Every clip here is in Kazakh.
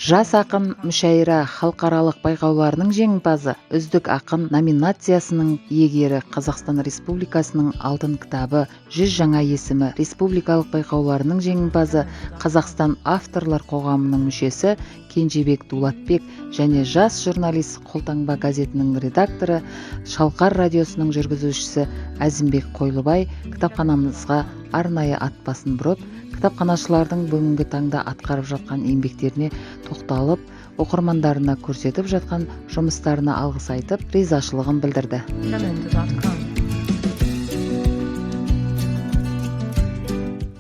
Жас ақын мүшәйра халықаралық байқауларының жеңімпазы, үздік ақын номинациясының иегері, Қазақстан Республикасының Алтын кітабы, 100 жаңа есімі республикалық байқауларының жеңімпазы, Қазақстан авторлар қоғамының мүшесі Кенжебек Дулатбек және жас журналист, Қолтаңба газетінің редакторы, Шалқар радиосының жүргізушісі Әзімбек Қойлыбай кітапханамызға арнайы ат басын бұрып, кітапханашылардың бүгінгі таңда атқарып жатқан еңбектеріне тоқталып, оқырмандарына көрсетіп жатқан жұмыстарына алғыс айтып, ризашылығын білдірді. Jamendo.com.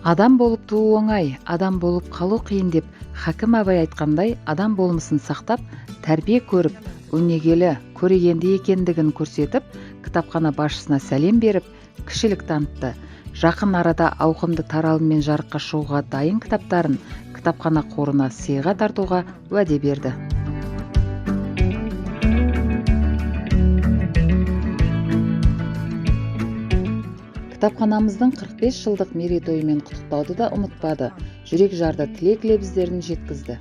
Адам болып туу оңай, адам болып қалу қиын деп Хакім Абай айтқандай, адам болмысын сақтап, тәрбие көріп, өнегелі, көрегенді екендігін көрсетіп, кітапхана басшысына сәлем беріп, кішілік танытты. Жақын арада ауқымды таралыммен жарыққа шығуға дайын кітаптарын кітапхана қорына сыйға тартуға уәде берді. Кітапханамыздың 45 жылдық мерейтойымен құттықтауды да ұмытпады. Жүрек жарды тілек лебіздерін жеткізді.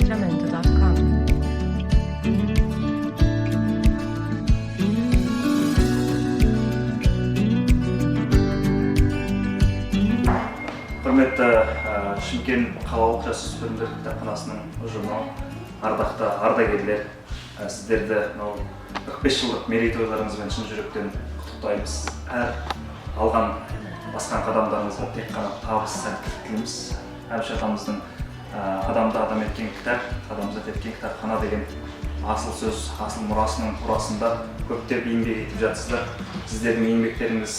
Jamendo.com. Құрметті Шымкент қалалық жасөспірімдер кітапханасының ұжымы, ардақты ардагерлер, сіздерді мынау 45 жылдық мерейтойларыңызбен шын жүректен құттықтаймыз. Әр алған басқан қадамдарыңызға тек қана табыс, сәттілік тілейміз. Әбіш атамыздың адамды адам еткен кітап, адамзат еткен кітапхана деген асыл сөз, асыл мұрасының турасында көптеп еңбек етіп жатсыздар. Сіздердің еңбектеріңіз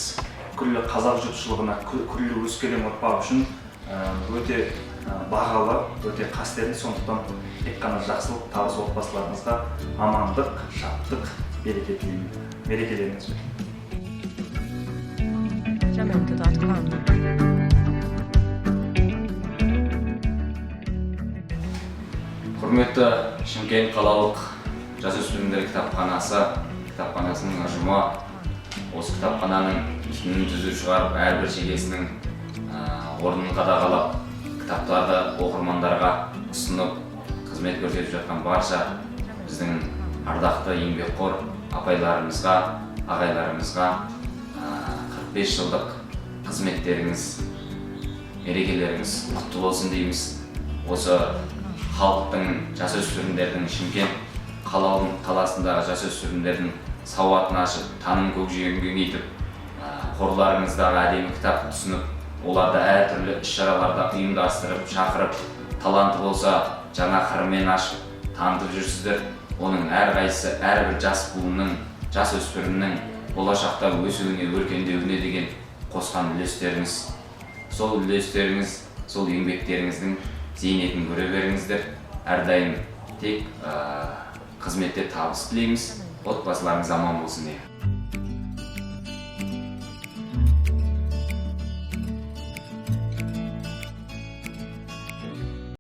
күллі қазақ жұртшылығына, күллі өскелең ұрпақ үшін өте бағалы, өте қастерлі. Сондықтан тек қана жақсылық, табыс, отбасыларыңызға амандық, шаттық, береке тілеймін. Мерекелеріңізбен! Jamendo.com. Құрметті Шымкент қалалық жасөспірімдер кітапханасы, кітапханасының ұжымы, осы кітапхананың үстінін түзу шығарып, әрбір шегесінің орнын қадағалап, кітаптарды оқырмандарға ұсынып, қызмет көрсетіп жатқан барша біздің ардақты еңбекқор апайларымызға, ағайларымызға 45 жылдық қызметтеріңіз, мерекелеріңіз құтты болсын дейміз. Осы халықтың, жасөспірімдердің, Шымкент қаласындағы жасөспірімдердің сауатын ашып, таным көкжиегін кеңейтіп, қорларыңыздағы әдемі кітап ұсынып, оларды әртүрлі іс-шараларда ұйымдастырып, шақырып, таланты болса жаңа қырымен ашып, танытып жүрсіздер. Оның әрқайсысы әрбір жас буынның, жасөспірімнің болашақта өсуіне, өркендеуіне деген қосқан үлестеріңіз. Сол үлестеріңіз, сол еңбектеріңіздің зейнетін көре беріңіздер. Әрдайым тек қызметте табыс тілейміз, отбасыларыңыз аман болсын деп.